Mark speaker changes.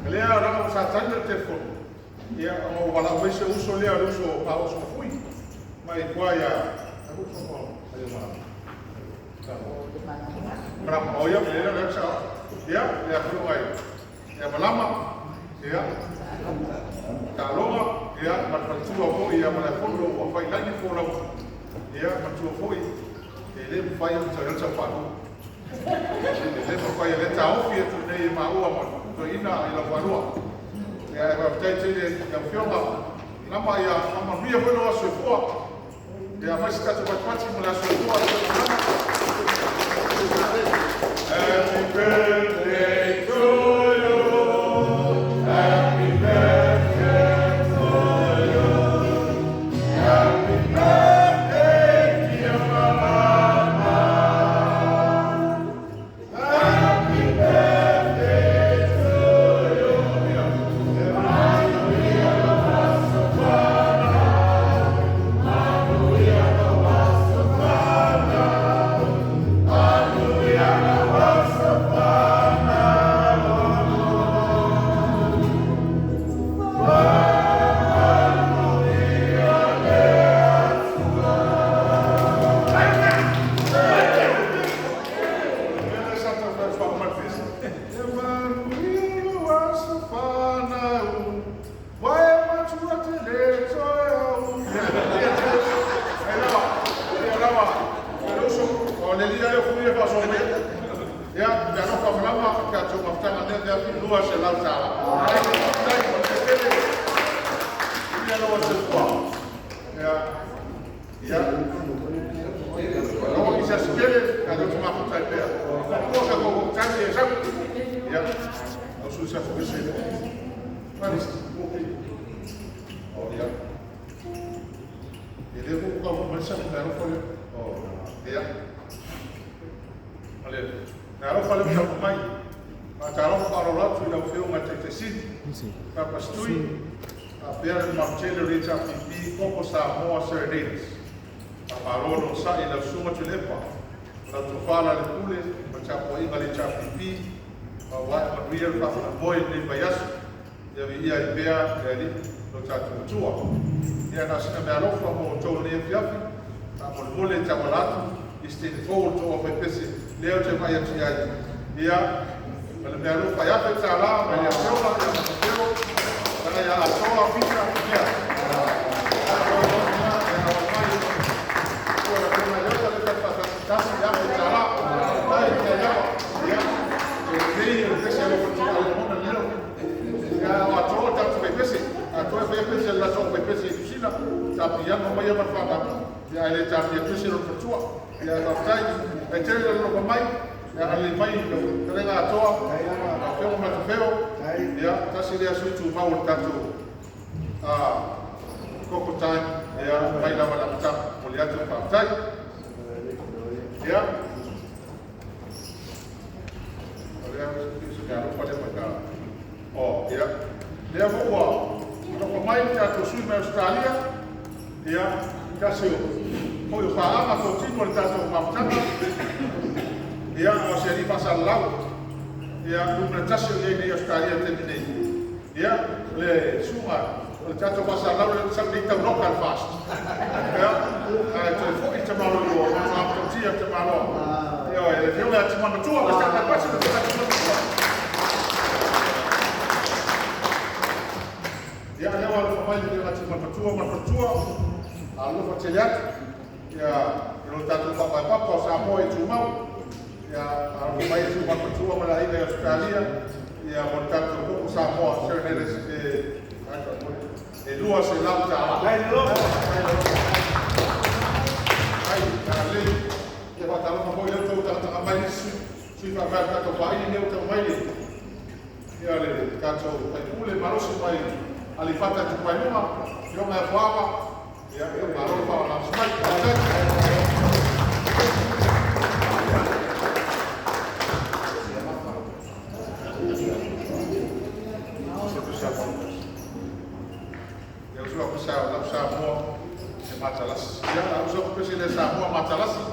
Speaker 1: Lea laga sa tali le telefoni. Ia, ona ua valaau mai se uso lea, le uso o Paoso Mafui mai tua ia Malama. O ia, lea lea sa. Ia, le afioga ia Malama. Ia, Taloga, ia, ma le faletua foi ia Malaefono ua fai lagi folau. Ia, matua foi, e le mafai ona toe faanuu. E le mafai e le taofi atu nei e maua ma toeaina i lau faalua. Ia, e faafetai tele i lau Afioga. Lama ia faamanuia foi lou aso soifua. Ia, mai se tatou patipati mo le aso soifua. Happy birthday to you. Happy birthday to you. Happy birthday, dear Mama. Happy birthday to you. Manuia lou aso fanau. Manuia lou aso fanau. Manuia lou aso fanau. Manuia le Atua. Ela sa tau fai whakamate. E manuia lou aso fanau. Vai matua te le toe au. Ai lava, ia lava. E uso, o le lia e fui e whaso me. Ia, ia no whamalama, ka tō mafutanga nea te afi $200. Ai, ai, o te tele. Ia lawa se fua. Ia, ia. Lawa ki se asikele, ka tō mafutai pea. Kua ka koko tani e sau. Ia, au su sa fukese. Maris, ok. Oh, ia. E le ko ka mo sa ka ro fole. Oh, ia. Ale, na ro fale mo mai. Ma ta ro fa ro ratu i lau whio te te sini. Ka pastui. A pea le mamtele o le HRPP, Koko Samoa Serenades. A maro no sa i lau sunga tu lepa. Lau tofala le pule, ma tapuaiga le HRPP. Ma wae manuia le whawhanamoi nei mai aso. Ia vi ia i pea le ali lo tātou matua. Ia na sina mea alofa mo tō nei afiafi. A mo le mole te awalatu. I se tini fō o tō awhai pese. Leo te mai atu ai. Ia, ma le mea alofa i afe tā la, ma le afioga, ia matapeo. Tanga ia atoa pita, ia. Atoa, ia awal mai. Ua la pena iota le tasi i afe tā la. Tai, ia iawa. Ia, e nei o le pese alofa tu ale mona leo. Ia, o atoa tātou fai pese. Atoa fai pese la so fai pese i Tusila. Tā piano mai ama whanau. Ia, ele tā pia pese ro fatua. Ia, whaktai. E tere le ropa mai. Ia, ale mai te renga atoa. A whio ma te whio. Ia, tasi lea sui tū mau o le tātou koko time. Ia, mai lava la mata. Mo le atu whaktai. Ia. O lea, se mea alofa lea mai ka. O, ia. Lea mo ua, alofa mai le tātou sui mai Australia. Ia, kasi o, hoi o whaanga tō tino le tātou mafutanga. Ia, o se ali whasalau. Ia, lumena tasi o nei nei Australia te nei. Ia, le sunga, o le tātou whasalau le sau nei tau local fast. Ia, ai toe foi te malo i o, o ngā te malo. Ia, e le whio ati mana tua, ma sta pasi le ati mana tua. Ia, lea wa alofa mai le ati mana tua, mana tua, alofa tele atu. Ia, i lo tātou whakaipapa o Samoa i Tumau. Ia, alofa mai atu mana tua ma la ina i Australia. Ia, mo le tātou koko Samoa, Serenades, e $200.
Speaker 2: Ai lo.
Speaker 1: Ai, ka le, ia whakalofa moi leo tau tangata mai le sui, sui whawhai tātou whaini leo tau mai le. Ia le tātou paipule malosi mai alifata tu painunga, ia mai fuaga, ia ia malo le whawana mai. Faafetai. Ia usu aku sa lau Samoa e matalasi. Ia usu aku pese le Samoa matalasi.